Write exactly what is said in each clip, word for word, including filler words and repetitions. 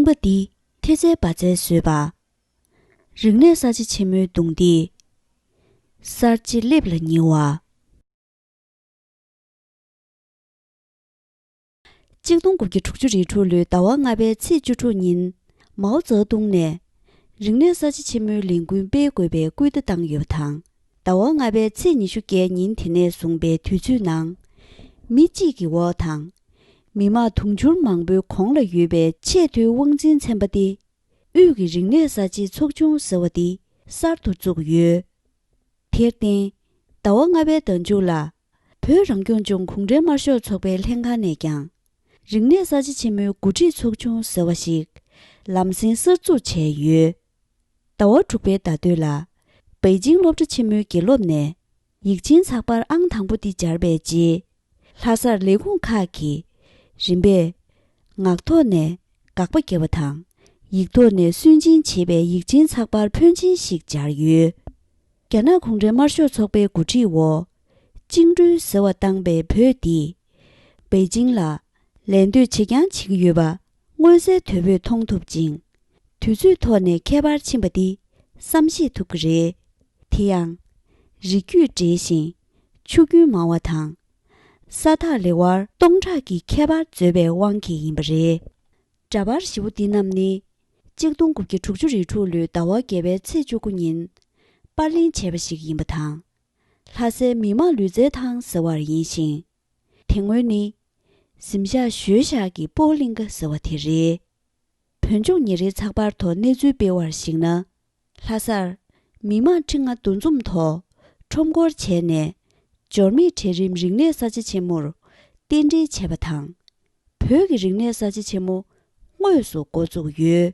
རྙིང་པ་འདི་ཐེ་ཚལ་བ་ཚལ་བཟོས་པ། རིག་གནས་གསར་བརྗེ་ཆེན་མོའི་གདུང་འདི་གསར་བརྗེ་སླེབས་ལ་ཉེ་བ། གཅིག་སྟོང་དགུ་བརྒྱ་དྲུག་ཅུ་རེ་དྲུག་ལོའི་ཟླ་བ་ལྔ་པའི་ཚེས་བཅུ་དྲུག་ཉིན། མའོ་ཙེ་ཏུང་ནས་རིག་གནས་གསར་བརྗེ་ཆེན་མོའི་ལས་འགུལ་སྤེལ་དགོས་པའི་སྐུལ་བརྡ་བཏང་ཡོད་པ་དང་། ཟླ་བ་ལྔ་པའི་ཚེས་ཉི་ཤུ་བརྒྱད་ཉིན་དེ་ནས་བཟུང་པའི་དུས་ཚོད་ནང་། མི་གཅིག་གི་འོག་དང་། མི་མང་དུང་ཕྱུར་མང་པོའི་གོང་ལ་ཡོད་པའི་ཆེས་མཐོའི་དབང་འཛིན་ཚན་པ་སྟེ། དབུས་ཀྱི་རིག་གནས་གསར་བརྗེའི་ཚོགས་ཆུང་ཟེར་བ་འདི་གསར་དུ་བཙུགས་ཡོད། དེར་བརྟེན། ཟླ་བ་ལྔ་པའི་ཟླ་མཇུག་ལ། བོད་རང་སྐྱོང་ལྗོངས་གུང་ཁྲན་དམར་ཤོག་ཚོགས་པའི་ལྷན་ཁང་ནས་ཀྱང་། རིག་གནས་གསར་བརྗེ་ཆེན་མོའི་འགོ་ཁྲིད་ཚོགས་ཆུང་ཟེར་བ་ཞིག་ལམ་སེང་གསར་འཛུགས་བྱས་ཡོད། ཟླ་བ་དྲུག་པའི་ཟླ་སྟོད་ལ། པེ་ཅིང་སློབ་གྲྭ་ཆེན་མོའི་དགེ་སློབ་ནས། ཡིག་ཆེན་ཚགས་པར་ཨང་དང་པོ་འདི་སྦྱར་བའི་རྗེས། ལྷ་སར་ལས་ཁུངས་ཁག་གིས་རིམ་པས་ངག་ཐོག་ནས་དགག་པ་བརྒྱབ་པ་དང་། ཡིག་ཐོག་ནས་སུན་འབྱིན་བྱེད་པའི་ཡིག་ཆེན་ཚགས་པར་ཕོན་ཆེན་ཞིག་སྦྱར་ཡོད། རྒྱ་ནག་གུང་ཁྲན་དམར་ཤོག་ཚོགས་པའི་འགོ་ཁྲིད་འོག་བཅིངས་འགྲོལ་ཟེར་བ་བཏང་པའི་བོད་འདིས། པེ་ཅིང་ལ་ལད་ཟློས་བྱེད་རྐྱང་བྱེད་ཀྱི་ཡོད་པ་མངོན་གསལ་དོད་པོས་མཐོང་ཐུབ་ཅིང་། དུས་ཚོད་ཐོག་ནས་ཁྱད་པར་ཕྱིན་པ་འདི་བསམ་ཤེས་ཐུབ་ཀྱི་རེད། དེ་ཡང་། རིགས་རྒྱུད་འདྲེས་ཤིང་ཆུ་རྒྱུན་མང་བ་དང་། ས་ཐག་ལེ་དབར་སྟོང་ཕྲག་གི་ཁྱད་པར་འཛོལ་བའི་དབང་གིས་ཡིན་པ་རེད། འདྲ་པར་བཞི་པོ་འདི་རྣམས་ནི། གཅིག་སྟོང་དགུ་བརྒྱ་དྲུག་ཅུ་རེ་དྲུག་ལོའི་ཟླ་བ་བརྒྱད་པའི་ཚེས་བཅུ་དགུ་ཉིན་པར་ལེན་བྱས་པ་ཞིག་ཡིན་པ་དང་། ལྷ་སའི་མི་དམངས་ལུས་རྩལ་ཐང་ཟེར་བར་ཡིན་ཞིང་། དེ་སྔོན་ནི། གཟིམ་ཤག་ཞོལ་ཤག་གི་སྤོ་ལོ་གླིང་ཀ་ཟེར་བ་དེ་རེད། བོད་ལྗོངས་ཉིན་རེའི་ཚགས་པར་ཐོག་གནས་ཚུལ་སྤེལ་བར་གཞིགས་ན། ལྷ་སར་མི་མང་ཁྲི་ལྔ་འདུ་འཛོམས་ཐོག་ཁྲོམ་སྐོར་བྱས་ནས། འབྱོར་མེད་གྲལ་རིམ་རིག་གནས་གསར་བརྗེ་ཆེན་མོར་རྟེན་འབྲེལ་བྱས་པ་དང་། བོད་ཀྱི་རིག་གནས་གསར་བརྗེ་ཆེན་མོ་དངོས་སུ་འགོ་བཙུགས་ཡོད།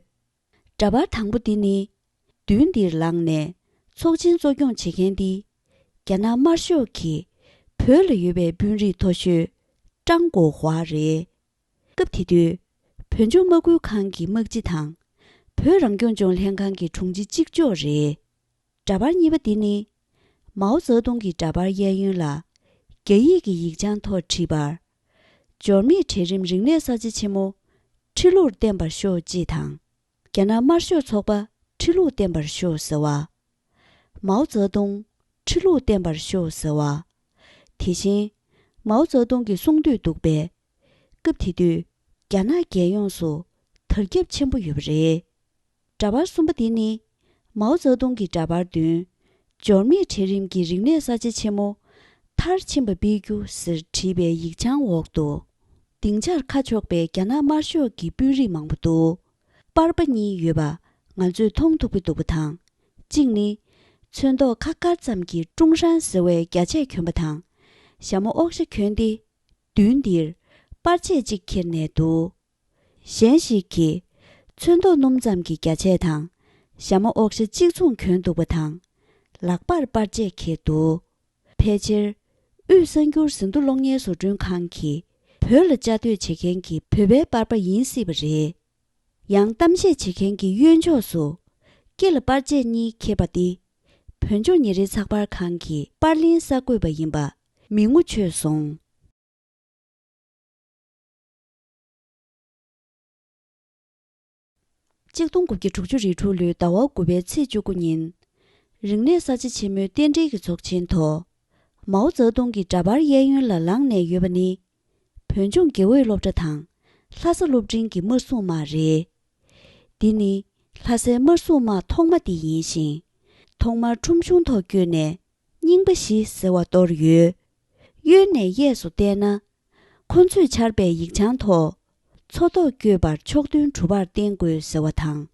འདྲ་པར་དང་པོ་འདི་ནི། མདུན་འདིར་ལངས་ནས་ཚོགས་ཆེན་གཙོ་སྐྱོང་བྱེད་མཁན་འདི། རྒྱ་ནག་དམར་ཤོག་གིས་བོད་ལ་ཡོད་པའི་དཔོན་རིགས་མཐོ་ཤོས་ཀྲང་གོ་ཧྭ་རེད། སྐབས་དེ་དུས། བོད་ལྗོངས་དམག་ཁུལ་ཁང་གི་དམག་སྤྱི་དང་། བོད་རང་སྐྱོང་ལྗོངས་ལྷན་ཁང་གི་དྲུང་ཆེ་གཅིག་ལྕོགས་རེད། འདྲ་པར་གཉིས་པ་འདི་ནི། མའོ་ཙེ་ཏུང་གི་འདྲ་པར་གཡས་གཡོན་ལ། རྒྱ་ཡིག་གི་ཡིག་བྱང་ཐོག་བྲིས་པར། འབྱོར་མེད་གྲལ་རིམ་རིག་གནས་གསར་བརྗེ་ཆེན་མོ། ཁྲི་ལོར་བརྟན་པར་ཤོག་ཅེས་དང་། རྒྱ་ནག་དམར་ཤོག་ཚོགས་པ་ཁྲི་ལོར་བརྟན་པར་ཤོག་ཟེར་བ། མའོ་ཙེ་ཏུང་ཁྲི་ལོར་བརྟན་པར་ཤོག་ཟེར་བ། དེ་བཞིན། མའོ་ཙེ་ཏུང་གི་གསུང་བཏུས་འདུག་པས། སྐབས་དེ་དུས་རྒྱ་ནག་རྒྱལ་ཡོངས་སུ་དར་ཁྱབ་ཆེན་པོ་ཡོད་པ་རེད། འདྲ་པར་གསུམ་པ་འདི་ནི། མའོ་ཙེ་ཏུང་གི་འདྲ་པར་མདུན། འབྱོར་མེད་གྲལ་རིམ་གྱི་རིག་གནས་གསར་བརྗེ་ཆེན་མོ། མཐར་ཕྱིན་པ་སྤེལ་རྒྱུ་ཟེར་བྲིས་པའི་ཡིག་བྱང་འོག་ཏུ། སྡིངས་ཆར་ཁ་ཕྱོགས་པའི་རྒྱ་ནག་དམར་ཤོག་གི་དཔོན་རིགས་མང་པོ་འདུག་པར་པ་གཉིས་ཡོད་པ་ང་ཚོས་མཐོང་ཐུབ་ཀྱི་འདུག་པ་དང་། གཅིག་ནི། ཚོན་མདོག་ཁ་དཀར་ཙམ་གྱི་ཀྲུང་ཧྲན་ཟེར་བའི་རྒྱ་ཆས་གྱོན་པ་དང་། ཞྭ་མོ་ཨོག་ཞྭ་གྱོན་ཏེ། མདུན་འདིར་པར་ཆས་གཅིག་འཁྱེར་ནས་འདུག་གཞན་ཞིག་གིས། ཚོན་མདོག་སྣུམ་ཙམ་གྱི་རྒྱ་ཆས་དང་། ཞྭ་མོ་ཨོག་ཞྭ་གཅིག་མཚུངས་གྱོན་འདུག་པ་དང་། ལག་པར་པར་ཆས་འཁྱེར་འདུག་ཕལ་ཆེར། དབུས་གསར་འགྱུར་ཟིན་ཐོ་གློག་བརྙན་བཟོ་སྐྲུན་ཁང་གིས་བོད་ལ་བཅའ་སྡོད་བྱེད་མཁན་གྱི་བོད་པའི་པར་པ་ཡིན་སྲིད་པ་རེད། ཡང་གཏམ་བཤད་བྱེད་མཁན་གྱི་གཡོན་ཕྱོགས་སུ། སྐེ་ལ་པར་ཆས་གཉིས་འཁྱེར་པ་འདི། བོད་ལྗོངས་ཉིན་རེའི་ཚགས་པར་ཁང་གི་པར་ལེན་གསར་འགོད་པ་ཡིན་པ་མིང་ངོ་ཆོད་སོང་། གཅིག་སྟོང་དགུ་བརྒྱ་དྲུག་ཅུ་རེ་དྲུག་ལོའི་ཟླ་བ་དགུ་པའི་ཚེས་བཅུ་དགུ་ཉིན། རིག་གནས་གསར་བརྗེ་ཆེན་མོའི་རྟེན་འབྲེལ་གྱི་ཚོགས་ཆེན་ཐོག་མའོ་ཙེ་ཏུང་གི་འདྲ་པར་གཡས་གཡོན་ལ་ལངས་ནས་ཡོད་པ་ནི། བོད་ལྗོངས་དགེ་འོས་སློབ་གྲྭ་དང་ལྷ་ས་སློབ་འབྲིང་གི་དམར་སྲུང་དམག་རེད། འདི་ནི་ལྷ་སའི་དམར་སྲུང་དམག་ཐོག་མ་དེ་ཡིན་ཞིང་། ཐོག་མར་ཁྲོམ་གཞུང་ཐོག་བསྐྱོད་ནས། རྙིང་པ་བཞི་ཟེར་བ་གཏོར་ཡོད། གཡོན་ནས་གཡས་སུ་བལྟས་ན། ཁོ་ཚོས་འཕྱར་པའི་ཡིག་བྱང་ཐོག་མཚོ་ཐོག་བསྐྱོད་པར་ཕྱོགས་མཐུན་གྲུ་པར་བརྟེན་དགོས་ཟེར་བ་དང་།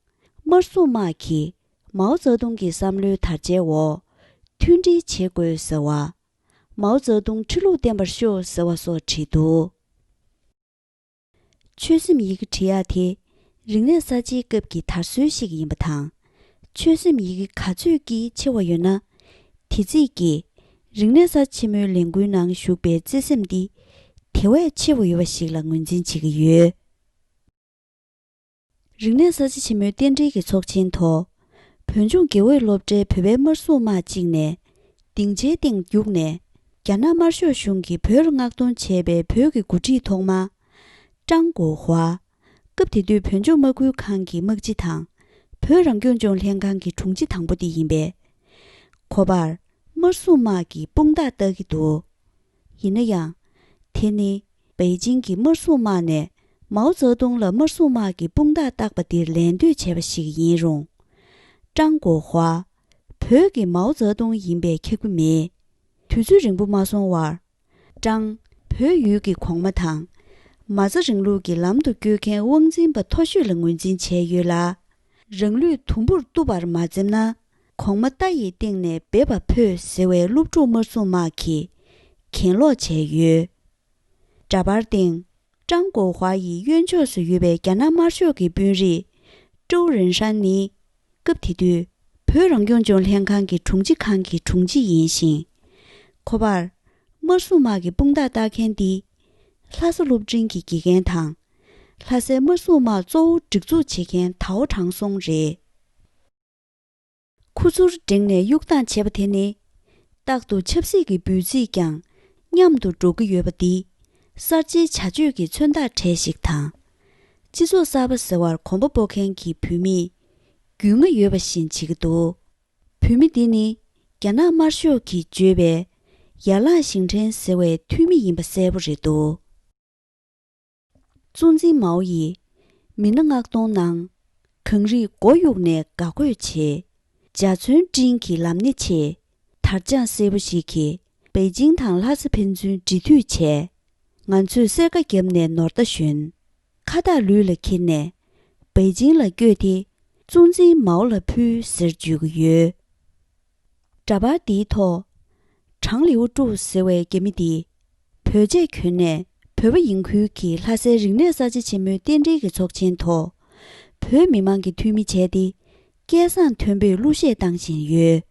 དམར་སྲུང་དམག་གིས་མའོ་ཙེ་ཏུང་གི་བསམ་བློའི་དར་ཆའི་འོག་མཐུན་སྒྲིལ་བྱེད་དགོས་ཟེར་བ། མའོ་ཙེ་ཏུང་ཁྲི་ལོར་བརྟན་པར་ཤོག་ཟེར་བ་སོགས་བྲིས་འདུག་ཆོས་སེམས་ཡི་གེ་འབྲི་ཡག་དེ་རིག་གནས་གསར་བརྗེའི་སྐབས་ཀྱི་དར་སྲོལ་ཞིག་ཡིན་པ་དང་། ཆོས་སེམས་ཡི་གེ་ག་ཚོད་ཀྱིས་ཆེ་བ་ཡོད་ན། དེ་ཚིག་གིས་རིག་གནས་གསར་ཆེན་མོའི་ལས་འགུལ་ནང་ཞུགས་པའི་བརྩེ་སེམས་འདི་དེ་བས་ཆེ་བ་ཡོད་པ་ཞིག་ལ་ངོས་འཛིན་བྱེད་ཀྱི་ཡོད། རིག་གནས་གསར་བརྗེ་ཆེན་མོའི་རྟེན་འབྲེལ་གྱི་ཚོགས་ཆེན་ཐོག་བོད་ལྗོངས་དགེ་འོས་སློབ་གྲྭའི་བོད་པའི་དམར་སྲུང་དམག་ཅིག་ནས་སྡིངས་ཆའི་སྟེང་རྒྱུགས་ནས། རྒྱ་ནག་དམར་ཤོག་གཞུང་གིས་བོད་ལ་མངགས་གཏོང་བྱས་པའི་བོད་ཀྱི་འགོ་ཁྲིད་ཐོག་མ། ཀྲང་གོ་ཧྭ། སྐབས་དེ་དུས་བོད་ལྗོངས་དམག་ཁུལ་ཁང་གི་དམག་སྤྱི་དང་། བོད་རང་སྐྱོང་ལྗོངས་ལྷན་ཁང་གི་དྲུང་ཆེ་དང་པོ་དེ་ཡིན་པས། ཁོ་པར་དམར་སྲུང་དམག་གི་དཔུང་རྟགས་བཏགས་ཀྱི་འདུག་ཡིན་ན་ཡང་། དེ་ནི་པེ་ཅིང་གི་དམར་སྲུང་དམག་ནས་མའོ་ཙེ་ཏུང་ལ་དམར་སྲུང་དམག་གི་དཔུང་རྟགས་བཏགས་པ་འདིར་ལད་ཟློས་བྱས་པ་ཞིག་ཡིན་རུང་། ཀྲང་གོ་ཧྭ་བོད་ཀྱི་མའོ་ཙེ་ཏུང་ཡིན་པས་ཁྱབ་ཀྱི་མེད། དུས་ཚོད་རིང་པོ་མ་སོང་བར། ཀྲང་བོད་ཡུལ་གྱི་གོང་མ་དང་། མ་རྩ་རིང་ལུགས་ཀྱི་ལམ་དུ་བསྐྱོད་མཁན་དབང་འཛིན་པ་མཐོ་ཤོས་ལ་ངོས་འཛིན་བྱས་ཡོད་ལ། རང་ལུས་དུམ་བུར་གཏུབ་པར་མ་འཛེམ་ན། གོང་མ་རྟ་ཡི་སྟེང་ནས་འབེབས་པ་ཕོད་ཟེར་བའི་སློབ་ཕྲུག་དམར་སྲུང་དམག་གིས་གྱེན་ལོག་བྱས་ཡོད། འདྲ་པར་སྟེང་། ཀྲང་གོ་ཧྭ་ཡི་གཡོན་ཕྱོགས་སུ་ཡོད་པའི་རྒྱ་ནག་དམར་ཤོག་གི་དཔོན་རིགས་ཀྲོའུ་རེན་ཧྲན་ནི། སྐབས་དེ་དུས་བོད་རང་སྐྱོང་ལྗོངས་ལྷན་ཁང་གི་དྲུང་ཆེ་ཁང་གི་དྲུང་ཆེ་ཡིན་ཞིང་། ཁོ་པར་དམར་སྲུང་དམག་གི་དཔུང་རྟགས་བཏགས་མཁན་འདི། ལྷ་ས་སློབ་འབྲིང་གི་དགེ་རྒན་དང་། ལྷ་སའི་དམར་སྲུང་དམག་གཙོ་བོ་སྒྲིག་འཛུགས་བྱེད་མཁན་དའོ་ཁྲང་སུང་རེད། ཁུ་ཚུར་བསྒྲེངས་ནས་གཡུག་བཏང་བྱས་པ་དེ་ནི། རྟག་ཏུ་ཆབ་སྲིད་ཀྱི་འབོད་ཚིག་ཀྱང་ཉམས་སུ་འགྲོ་གི་ཡོད་པ་འདི། གསར་བརྗེའི་བྱ་སྤྱོད་ཀྱི་མཚོན་རྟགས་གྲས་ཤིག་དང་། སྤྱི་ཚོགས་གསར་པ་ཟེར་བར་གོམ་པ་སྤོ་མཁན་གྱི་བུད་མེད་རྒྱུས་མངའ་ཡོད་པ་བཞིན་བྱེད་ཀྱི་འདུག་བུད་མེད་འདི་ནི་རྒྱ་ནག་དམར་ཤོག་གིས་བརྗོད་པའི་ཡར་ལངས་ཞིང་བྲན་ཟེར་བའི་འཐུས་མི་ཡིན་པ་གསལ་པོ་རེད་འདུག་གཙོ་འཛིན་མའོ་ཡིས་མི་སྣ་མངགས་གཏོང་གནང་། གངས་རིས་མགོ་གཡུག་ནས་དགའ་དགོད་བྱེད། འཇའ་ཚོན་སྤྲིན་གྱི་ལམ་སྣེ་ཆེ། དར་དཔྱངས་སེར་པོ་ཞིག་གིས་པེ་ཅིང་དང་ལྷ་ས་ཕན་ཚུན་འབྲེལ་མཐུད་བྱས། ང་ཚོས་གསེར་ཁ་བརྒྱབ་ནས་ནོར་རྟ་ཞོན། ཁ་བཏགས་ལུས་ལ་འཁྱེར་ནས་པེ་ཅིང་ལ་བསྐྱོད་དེ་གཙོ་འཛིན་མའོ་ལ་ཕུལ་ཟེར་བརྗོད་ཀྱི་ཡོད། འདྲ་པར་འདིའི་ཐོག་ཁྲང་ལིའུ་ཀྲུའུ་ཟེར་བའི་རྒྱ་མི་འདིས། བོད་ཆས་གྱོན་ནས་བོད་པ་ཡིན་ཁུལ་གྱིས་ལྷ་སའི་རིག་གནས་གསར་བརྗེ་ཆེན་མོའི་རྟེན་འབྲེལ་གྱི་ཚོགས་ཆེན་ཐོག་བོད་མི་མང་གི་འཐུས་མི་བྱས་ཏེ། སྐད་གསང་མཐོན་པོས་གླུ་གཞས་བཏང་བཞིན་ཡོད།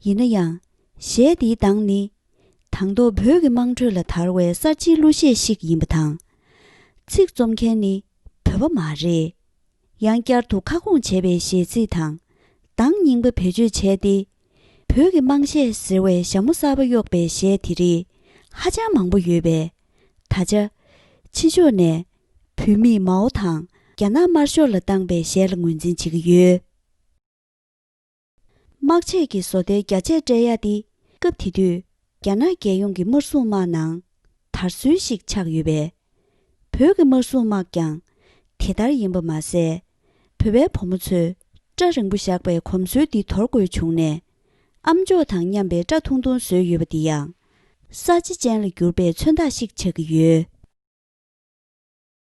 ཡིན་ན་ཡང་། གཞས་འདིའི་གདངས་ནི། དང་ཐོག་བོད་ཀྱི་དམངས་ཁྲོད་ལ་དར་བའི་གསར་བརྗེའི་གླུ་གཞས་ཤིག་ཡིན་པ་དང་། ཚིག་རྩོམ་མཁན་ནི་བོད་པ་མ་རེད། ཡང་བསྐྱར་དུ་ཁ་སྐོང་བྱས་པའི་གཞས་ཚིག་དང་། གདངས་རྙིང་པ་བེད་སྤྱོད་བྱས་ཏེ། བོད་ཀྱི་དམངས་གཞས་ཟེར་བའི་ཞྭ་མོ་གསར་པ་གཡོགས་པའི་གཞས་དེ་རིགས་ཧ་ཅང་མང་པོ་ཡོད་པས། ད་ཆ། ཕྱི་ཕྱོགས་ནས་བུད་མེད་མའོ་དང་རྒྱ་ནག་དམར་ཤོག་ལ་བཏང་པའི་གཞས་ལ་ངོས་འཛིན་བྱེད་ཀྱི་ཡོད། དམག་ཆས་ཀྱི་བཟོ་ལྟའི་རྒྱ་ཆས་སྤྲད་ཡ་དེ་སྐབས་དེ་དུས་རྒྱ་ནག་རྒྱལ་ཡོངས་ཀྱི་དམར་སྲུང་དམག་ནང་དར་སྲོལ་ཞིག་ཆགས་ཡོད་པས། བོད་ཀྱི་དམར་སྲུང་དམག་ཀྱང་དེ་ལྟར་ཡིན་པ་མ་ཟད། བོད་པའི་བུ་མོ་ཚོས་སྐྲ་རིང་པོ་བཞག་པའི་གོམས་སྲོལ་འདི་དོར་དགོས་བྱུང་ནས། ཨམ་ཅོག་དང་མཉམ་པའི་སྐྲ་ཐུང་ཐུང་བཟོས་ཡོད་པ་འདི་ཡང་། གསར་བརྗེ་ཅན་ལ་གྱུར་པའི་མཚོན་རྟགས་ཤིག་ཆགས་ཀྱི་ཡོད།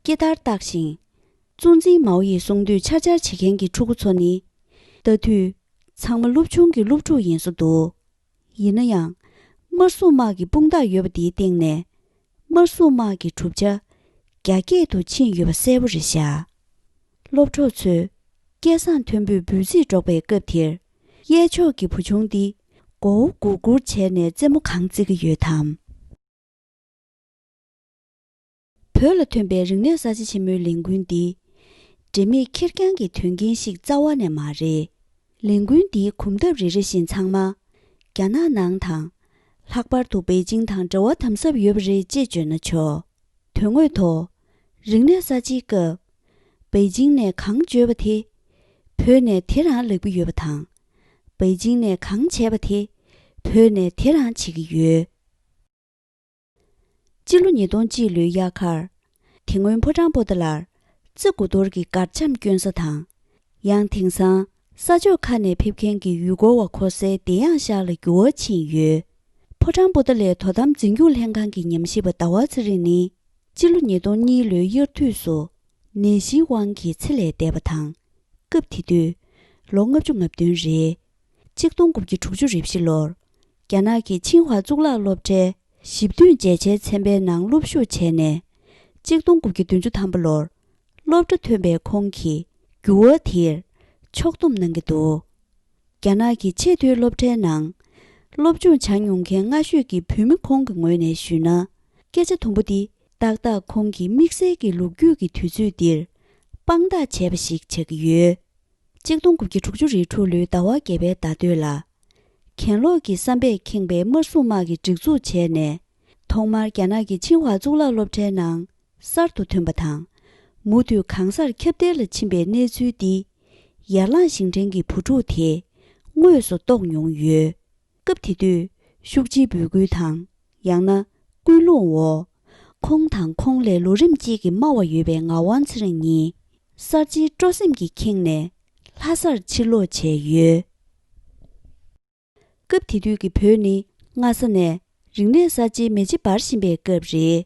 སྐྱེས་དར་བཏགས་ཤིང་། གཙོ་འཛིན་མའོ་ཡིས་གསུང་དུས་འཆར་འཆར་བྱེད་མཁན་གྱི་ཕྲུ་གུ་ཚོ་ནི། ལྟ་དུས། ཚང་མ་སློབ་ཆུང་གི་སློབ་ཕྲུག་ཡིན་བཟོ་འདུག་ཡིན་ན་ཡང་། དམར་སྲུང་དམག་གི་དཔུང་རྟགས་ཡོད་པ་དེའི་སྟེང་ནས། དམར་སྲུང་དམག་གི་གྲུབ་ཆ། རྒྱ་སྐྱེད་དུ་ཕྱིན་ཡོད་པ་གསལ་པོ་རེད་བཞག་སློབ་གྲོགས་ཚོས། སྐད་གསང་མཐོན་པོས་འབོད་ཚིག་སྒྲོག་པའི་སྐབས་དེར། གཡས་ཕྱོགས་ཀྱི་བུ་ཆུང་འདི། མགོ་བོ་སྒུར་སྒུར་བྱས་ནས་རྩེད་མོ་གང་རྩེ་གི་ཡོད་དམ། བོད་ལ་ཐོན་པའི་རིག་གནས་གསར་བརྗེ་ཆེན་མོའི་ལས་འགུལ་འདི། འབྲེལ་མེད་ཁེར་རྐྱང་གི་དོན་རྐྱེན་ཞིག་རྩ་བ་ནས་མ་རེད། ལས་འགུལ་འདིའི་གོམ་སྟབས་རེ་རེ་བཞིན་ཚང་མ། རྒྱ་ནག་ནང་དང་། ལྷག་པར་དུ་པེ་ཅིང་དང་འབྲེལ་བ་དམ་ཟབ་ཡོད་པ་རེད་ཅེས་བརྗོད་ན་ཆོག་དོན་དངོས་ཐོག་རིག་གནས་གསར་བརྗེའི་སྐབས། པེ་ཅིང་ནས་གང་བརྗོད་པ་དེ། བོད་ནས་དེ་རང་ལབ་ཀྱི་ཡོད་པ་དང་། པེ་ཅིང་ནས་གང་བྱས་པ་དེ། བོད་ནས་དེ་རང་བྱེད་ཀྱི་ཡོད། སྤྱི་ལོ་ཉིས་སྟོང་གཅིག་ལོའི་དབྱར་ཁར། དེ་སྔོན་ཕོ་བྲང་པོ་ཏཱ་ལར་རྩེ་དགུ་རྡོར་གྱི་གར་འཆམ་བསྐྱོན་ས་དང་། ཡང་དེང་སང་ས་ཕྱོགས་ཁག་ནས་ཕེབས་མཁན་གྱི་ཡུལ་སྐོར་བ་འཁོར་སའི་བདེ་ཡངས་ཤག་ལ་འགྱུར་བ་ཕྱིན་ཡོད། ཕོ་བྲང་པོ་ཏཱ་ལའི་དོ་དམ་འཛིན་སྐྱོང་ལྷན་ཁང་གི་ཉམས་ཞིབ་པ་ཟླ་བ་ཚེ་རིང་ནི། སྤྱི་ལོ་ཉིས་སྟོང་གཉིས་ལོའི་དབྱར་དུས་སུ་ནད་གཞིའི་དབང་གིས་ཚེ་ལས་འདས་པ་དང་། སྐབས་དེ་དུས་ལོ་ལྔ་བཅུ་ང་བདུན་རེད། གཅིག་སྟོང་དགུ་བརྒྱ་དྲུག་ཅུ་རེ་བཞི་ལོར། རྒྱ་ནག་གི་ཆིང་ཧྭ་གཙུག་ལག་སློབ་གྲྭའི་ཞི་བདུན་མཇལ་ཆའི་ཚན་པའི་ནང་སློབ་ཞུགས་བྱས་ནས། གཅིག་སྟོང་དགུ་བརྒྱ་བདུན་ཅུ་ཐམ་པ་ལོར། སློབ་གྲྭ་ཐོན་པའི་ཁོང་གིས་འགྱུར་བ་དེར་ཕྱོགས་བསྡོམས་གནང་གི་འདུག་རྒྱ་ནག་གི་ཆེས་མཐོའི་སློབ་གྲྭའི་ནང་སློབ་སྦྱོང་བྱ་མྱོང་མཁན་སྔ་ཤོས་ཀྱི་བུད་མེད་ཁོང་གི་ངོས་ནས་ཞུས་ན། སྐད་ཆ་དུམ་བུ་འདི་ཏག་ཏག་ཁོང་གི་དམིགས་བསལ་གྱི་ལོ་རྒྱུས་ཀྱི་དུས་ཚོད་འདིར་དཔང་རྟགས་བྱས་པ་ཞིག་ཆགས་ཀྱི་ཡོད། གཅིག་སྟོང་དགུ་བརྒྱ་དྲུག་ཅུ་རེ་དྲུག་ལོའི་ཟླ་བ་བརྒྱད་པའི་ཟླ་སྟོད་ལ། གྱེན་ལོག་གི་བསམ་པས་ཁེངས་པའི་དམར་སྲུང་དམག་གིས་སྒྲིག་འཛུགས་བྱས་ནས། ཐོག་མར་རྒྱ་ནག་གི་ཆིང་ཧྭ་གཙུག་ལག་སློབ་གྲྭའི་ནང་གསར་དུ་ཐོན་པ་དང་། མུ་མཐུད་གང་སར་ཁྱབ་གདལ་ལ་ཕྱིན་པའི་གནས་ཚུལ་འདི། ཡར་ལངས་ཞིང་བྲན་གྱི་བུ་ཕྲུག་དེས་དངོས་སུ་རྟོགས་མྱོང་ཡོད། སྐབས་དེ་དུས་ཤུགས་ཆེའི་འབོད་སྐུལ་དང་ཡང་ན་སྐུལ་སློང་འོག་ཁོང་དང་ཁོང་ལས་ལོ་རིམ་གཅིག་གི་དམའ་བ་ཡོད་པའི་ངག་དབང་ཚེ་རིང་གཉིས་གསར་བརྗེའི་སྤྲོ་སེམས་ཀྱིས་ཁེངས་ནས་ལྷ་སར་ཕྱིར་ལོག་བྱས་ཡོད། སྐབས་དེ་དུས་ཀྱི་བོད་ནི་སྔ་ས་ནས་རིག་གནས་གསར་བརྗེའི་མེ་ལྕེ་འབར་བཞིན་པའི་སྐབས་རེད།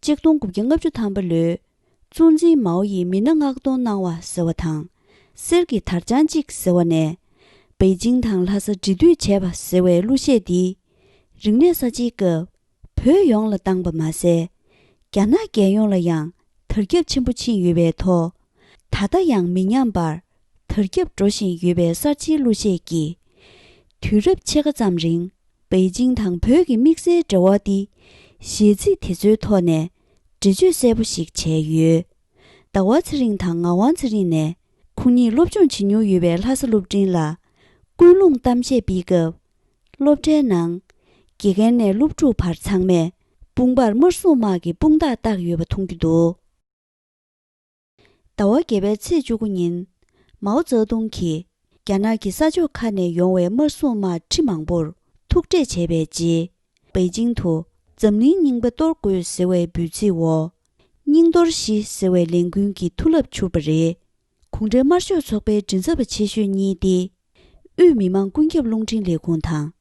གཅིག་སྟོང་དགུ་བརྒྱ་ལྔ་བཅུ་ཐམ་པ་ལོའི་གཙོ་འཛིན་མའོ་ཡིས་མི་སྣ་མངགས་གཏོང་གནང་བ་ཟེར་བ་དང་། གསེར་གྱི་དར་དཔྱངས་གཅིག་ཟེར་བ་ནས་པེ་ཅིང་དང་ལྷ་ས་འབྲེལ་མཐུད་བྱས་པ་ཟེར་བའི་གླུ་གཞས་འདིས་རིག་གནས་གསར་བརྗེའི་སྐབས་བོད་ཡོངས་ལ་བཏང་པ་མ་ཟད། རྒྱ་ནག་རྒྱལ་ཡོངས་ལ་ཡང་དར་ཁྱབ་ཆེན་པོ་ཕྱིན་ཡོད་པའི་ཐོག་ད་ལྟ་ཡང་མི་ཉམས་པར་དར་ཁྱབ་འགྲོ་བཞིན་ཡོད་པའི་གསར་བརྗེའི་གླུ་གཞས་ཀྱིས། དུས་རབས་ཕྱེད་ཀ་ཙམ་རིང་པེ་ཅིང་དང་བོད་ཀྱི་དམིགས་བསལ་འབྲེལ་བ་འདི་གཞས་ཚིག་དེ་ཚོའི་ཐོག་ནས་འགྲེལ་བརྗོད་གསལ་པོ་ཞིག་བྱས་ཡོད། ཟླ་བ་ཚེ་རིང་དང་ངག་དབང་ཚེ་རིང་ནས་ཁོང་གཉིས་སློབ་སྦྱོང་བྱེད་མྱོང་ཡོད་པའི་ལྷ་ས་སློབ་འབྲིང་ལ་སྐུལ་སློང་གཏམ་བཤད་སྤེལ་སྐབས། སློབ་གྲྭའི་ནང་དགེ་རྒན་ནས་སློབ་ཕྲུག་བར་ཚང་མས་དཔུང་པར་དམར་སྲུང་དམག་གི་དཔུང་རྟགས་བཏགས་ཡོད་པ་མཐོང་རྒྱུ་འདུག་ཟླ་བ་བརྒྱད་པའི་ཚེས་བཅུ་དགུ་ཉིན། མའོ་ཙེ་ཏུང་གིས་རྒྱ་ནག་གི་ས་ཕྱོགས་ཁག་ནས་ཡོང་བའི་དམར་སྲུང་དམག་ཁྲི་མང་པོར་ཐུག་འཕྲད་བྱས་པའི་རྗེས། པེ་ཅིང་དུ་འཛམ་གླིང་རྙིང་པ་གཏོར་དགོས་ཟེར་བའི་འབོད་ཚིག་འོག་རྙིང་གཏོར་བཞི་ཟེར་བའི་ལས་འགུལ་གྱི་མཐུ་རླབས་འཕྱུར་བ་རེད། གུང་ཁྲན་དམར་ཤོག་ཚོགས་པའི་མགྲིན་ཚབ་པ་ཆེ་ཤོས་གཉིས་ཏེ། དབུས་མི་མང་ཀུན་ཁྱབ་རླུང་འཕྲིན་ལས་ཁུངས་དང་།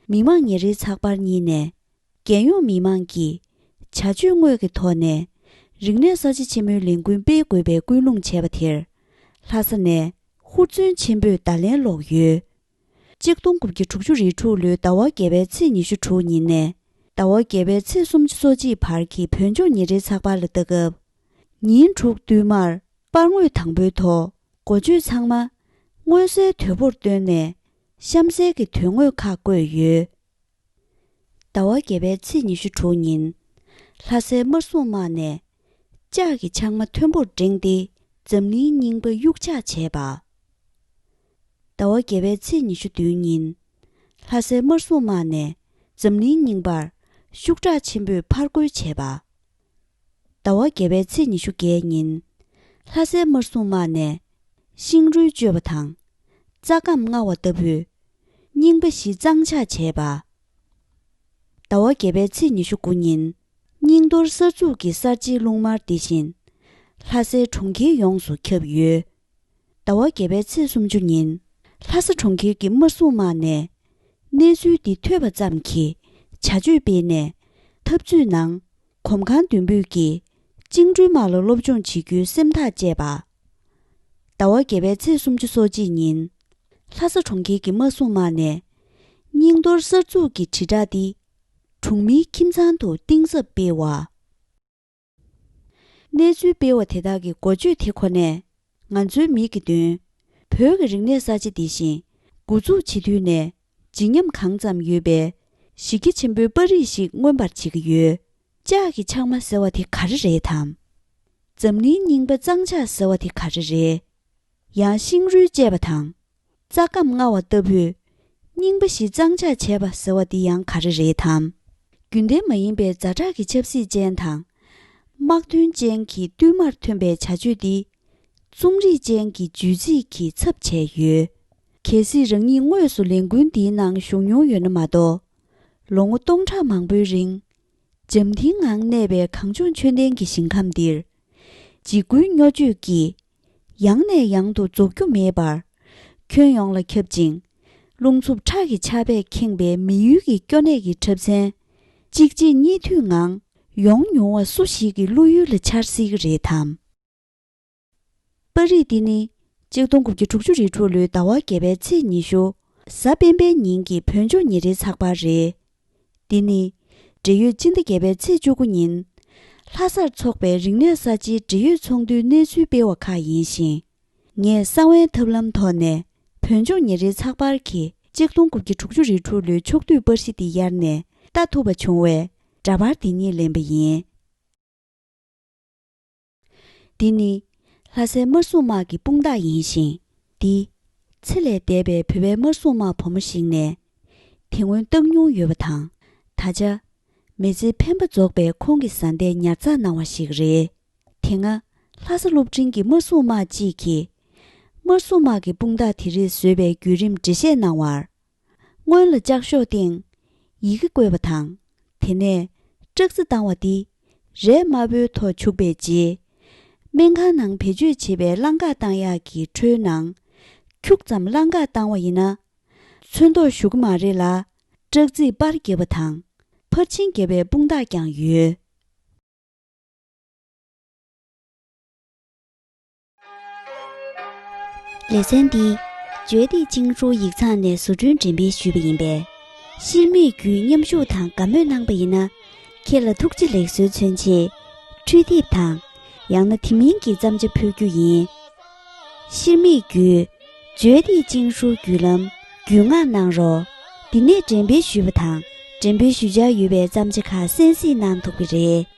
མི་དམངས་ཉིན་རེའི་ཚགས་པར་གཉིས་ནས། རྒྱལ་ཡོངས་མི་མང་གིས་བྱ་སྤྱོད་དངོས་ཀྱི་ཐོག་ནས་རིག་གནས་གསར་བརྗེ་ཆེན་མོའི་ལས་འགུལ་སྤེལ་དགོས་པའི་སྐུལ་སློང་བྱས་པ་དེར་ལྷ་ས་ནས་ཧུར་བརྩོན་ཆེན་པོས་བརྡ་ལན་སློག་ཡོད། གཅིག་སྟོང་དགུ་བརྒྱ་དྲུག་ཅུ་རེ་དྲུག་ལོའི་ཟླ་བ་བརྒྱད་པའི་ཚེས་ཉི་ཤུ་དྲུག་ཉིན་ནས་ཟླ་བ་བརྒྱད་པའི་ཚེས་སུམ་ཅུ་སོ་གཅིག་བར་གྱི་བོད་ལྗོངས་ཉིན་རེའི་ཚགས་པར་ལ་ལྟ་སྐབས། ཉིན་དྲུག་བསྟུད་མར་པར་ངོས་དང་པོའི་ཐོག་འགོ་བརྗོད་ཚང་མ་མངོན་གསལ་དོད་པོར་བཏོན་ནས་གཤམ་གསལ་གྱི་དོན་དངོས་ཁག་བཀོད་ཡོད། ཟླ་བ་བརྒྱད་པའི་ཚེས་ཉི་ཤུ་དྲུག་ཉིན། ལྷ་སའི་དམར་སྲུང་དམག་ནས་ལྕགས་ཀྱི་ཕྱགས་མ་མཐོན་པོར་བསྒྲེངས་ཏེ་འཛམ་གླིང་རྙིང་པ་གཡུག་ཆག་བྱས་པ། ཟླ་བ་བརྒྱད་པའི་ཚེས་ཉི་ཤུ་བདུན་ཉིན། ལྷ་སའི་དམར་སྲུང་དམག་ནས་འཛམ་གླིང་རྙིང་པར་ཤུགས་དྲག་ཆེན་པོས་ཕར་རྒོལ་བྱས་པ། ཟླ་བ་བརྒྱད་པའི་ཚེས་ཉི་ཤུ་བརྒྱད་ཉིན། ལྷ་སའི་དམར་སྲུང་དམག་ནས་ཤིང་རུལ་གཅོད་པ་དང་། རྩྭ་སྐམ་བརྔ་བ་ལྟ་བུའི་རྙིང་པ་བཞི་གཙང་ཆག་བྱས་པ། ཟླ་བ་བརྒྱད་པའི་ཚེས་ཉི་ཤུ་དགུ་ཉིན། རྙིང་གཏོར་གསར་འཛུགས་ཀྱི་གསར་བརྗེའི་རླུང་དམར་འདི་བཞིན་ལྷ་སའི་གྲོང་ཁྱེར་ཡོངས་སུ་ཁྱབ་ཡོད། ཟླ་བ་བརྒྱད་པའི་ཚེས་སུམ་ཅུ་ཉིན། ལྷ་ས་གྲོང་ཁྱེར་གྱི་དམར་སྲུང་དམག་ནས་གནས་ཚུལ་འདི་ཐོས་པ་ཙམ་གྱིས་བྱ་སྤྱོད་སྤེལ་ནས་འཐབ་རྩོད་ནང་གོམ་གང་མདུན་སྤོས་ཀྱིས་བཅིངས་འགྲོལ་དམག་ལ་སློབ་སྦྱོང་བྱེད་རྒྱུའི་སེམས་ཐག་བཅད་པ། ཟླ་བ་བརྒྱད་པའི་ཚེས་སུམ་ཅུ་སོ་གཅིག་ཉིན། ལྷ་ས་གྲོང་ཁྱེར་གྱི་དམར་སྲུང་དམག་ནས་རྙིང་གཏོར་གསར་འཛུགས་ཀྱི་དྲིལ་བསྒྲགས་འདི་གྲོང་མིའི་ཁྱིམ་ཚང་དུ་གཏིང་ཟབ་སྤེལ་བ། གནས་ཚུལ་སྤེལ་བ་དེ་དག་གི་འགོ་བརྗོད་དེ་ཁོ་ནས་ང་ཚོའི་མིག་གི་མདུན་བོད་ཀྱི་རིག་གནས་གསར་བརྗེ་འདི་བཞིན་འགོ་འཛུགས་བྱེད་དུས་ནས་བརྗིད་ཉམས་གང་ཙམ་ཡོད་པའི་གཞི་རྒྱ་ཆེན་པོའི་པར་རིས་ཤིག་མངོན་པར་བྱེད་ཀྱི་ཡོད། ལྕགས་ཀྱི་ཕྱགས་མ་ཟེར་བ་དེ་ག་རེ་རེད་དམ། འཛམ་གླིང་རྙིང་པ་གཙང་ཆག་ཟེར་བ་དེ་ག་རེ་རེད། ཡང་ཤིང་རུལ་བཅད་པ་དང་། རྩྭ་སྐམ་བརྔ་བ་ལྟ་བུའི་རྙིང་པ་བཞི་གཙང་ཆག་བྱས་པ་ཟེར་བ་འདི་ཡང་ག་རེ་རེད་དམ། རྒྱུན་ལྡན་མ་ཡིན་པའི་ཛ་དྲག་གི་ཆབ་སྲིད་ཅན་དང་། དམག་དོན་ཅན་གྱི་བསྟུད་མར་ཐོན་པའི་བྱ་སྤྱོད་འདི་རྩོམ་རིག་ཅན་གྱི་བརྗོད་ཚིག་གིས་ཚབ་བྱས་ཡོད། གལ་སྲིད་རང་ཉིད་དངོས་སུ་ལས་འགུལ་འདིའི་ནང་ཞུགས་མྱོང་ཡོད་ན་མ་གཏོགས། ལོ་ངོ་སྟོང་ཕྲག་མང་པོའི་རིང་འཇམ་ཐིང་ངང་གནས་པའི་གངས་ལྗོངས་ཆོས་ལྡན་གྱི་ཞིང་ཁམས་འདིར། འཇིགས་སྐུལ་སྨྱོ་བརྗོད་ཀྱིས་ཡང་ནས་ཡང་དུ་རྫོགས་རྒྱུ་མེད་པར་ཁྱོན་ཡོངས་ལ་ཁྱབ་ཅིང་། རླུང་འཚུབ་ཁྲག་གི་ཆར་པས་ཁེངས་པའི་མི་ཡུལ་གྱི་སྐྱོ་གནས་ཀྱི་འཁྲབ་ཚན། གཅིག་རྗེས་གཉིས་མཐུད་ངང་ཡོང་མྱོང་བ་སུ་ཞིག་གི་བློ་ཡུལ་ལ་འཆར་སྲིད་ཀྱི་རེད་དམ། པར་རིས་འདི་ནི་གཅིག་སྟོང་དགུ་བརྒྱ་དྲུག་ཅུ་རེ་དྲུག་ལོའི་ཟླ་བ་བརྒྱད་པའི་ཚེས་ཉི་ཤུ། གཟའ་སྤེན་པའི་ཉིན་གྱི་བོད་ལྗོངས་ཉིན་རེའི་ཚགས་པར་རེད། འདི་ནི་འབྲེལ་ཡོད་སྤྱི་ཟླ་བརྒྱད་པའི་ཚེས་བཅུ་དགུ་ཉིན་ལྷ་སར་འཚོགས་པའི་རིག་གནས་གསར་བརྗེའི་འབྲེལ་ཡོད་ཚོགས་འདུའི་གནས་ཚུལ་སྤེལ་བ་ཁག་ཡིན་ཞིང་། ངས་གསང་བའི་ཐབས་ལམ་ཐོག་ནས་བོད་ལྗོངས་ཉིན་རེའི་ཚགས་པར་གྱི་གཅིག་སྟོང་དགུ་བརྒྱ་དྲུག་ཅུ་རེ་དྲུག་ལོའི་ཕྱོགས་བསྡུས་པར་གཞི་འདི་གཡར་ནས་ལྟ་ཐུབ་པ་བྱུང་བས་འདྲ་པར་འདི་ཉིད་ལེན་པ་ཡིན། འདི་ནི་ལྷ་སའི་དམར་སྲུང་དམག་གི་དཔུང་རྟགས་ཡིན་ཞིང་། འདི་ཚེ་ལས་འདས་པའི་བོད་པའི་དམར་སྲུང་དམག་བུ་མོ་ཞིག་ནས་དེ་སྔོན་བཏང་མྱོང་ཡོད་པ་དང་། ད་ཆ་མི་ཚེ་འཕེན་པ་རྫོགས་པའི་ཁོང་གི་བཟའ་ཟླས་ཉར་ཚགས་གནང་བ་ཞིག་རེད། དེ་སྔ་ ལྷ་ས་སློབ་འབྲིང་གི་དམར་སྲུང་དམག་ཅིག་གིས། དམར་སྲུང་དམག་གི་དཔུང་རྟགས་དེ་རིགས་བཟོས་པའི་བརྒྱུད་རིམ་འགྲེལ་བཤད་གནང་བར། སྔོན་ལ་ལྕགས་ཤོག་སྟེང་ཡི་གེ་བཀོད་པ་དང་། དེ་ནས་སྦྲག་རྩི་བཏང་བ་འདི་རས་དམར་པོའི་ཐོག་བྱུགས་པའི་རྗེས། སྨན་ཁང་ནང་བེད་སྤྱོད་བྱེད་པའི་རླངས་འགག་བཏང་ཡག་གི་ཁྲོལ་ནང་ཁྱུག་ཙམ་རླངས་འགག་བཏང་བ་ཡིན་ན། ཚོན་མདོག་ཞུ་གི་མ་རེད་ལ། སྦྲག་རྩིས་པར་བརྒྱབ་པ་དང་ཕར་ཕྱིན་བརྒྱབ་པའི་དཔུང་རྟགས་ཀྱང་ཡོད། ལེ་ཚན་འདི་བརྗོད་བདེ་ཅིང་ཧྲུའུ་ཡིག་ཚང་ནས་བཟོ་སྐྲུན་འགྲེམས་སྤེལ་ཞུས་པ་ཡིན་པས། ཤེར་མིག་བརྒྱུད་མཉམ་ཞུགས་དང་དགའ་མོས་གནང་པ་ཡིན་ན། ཁྱེད་ལ་ཐུགས་རྗེ་ལེགས་གསོལ་མཚོན་ཆེད་འཕྲུལ་དེབ་དང་། ཡང་ན་དེ་མིན་གྱི་བརྩམས་བྱ་ཕུལ་རྒྱུ་ཡིན། ཤེར་མིག་བརྒྱུད་བརྗོད་བདེ་ཅིང་ཧྲུའུ་བརྒྱུད་ལམ་བརྒྱུད་མངགས་གནང་རོགས། འདི་ནས་འགྲེམས་སྤེལ་ཞུས་པ་དང་འགྲེམས་སྤེལ་ཞུ་འཆར་ཡོད་པའི་བརྩམས་བྱ་ཁག་གསན་གཟིགས་གནང་ཐུབ་ཀྱི་རེད།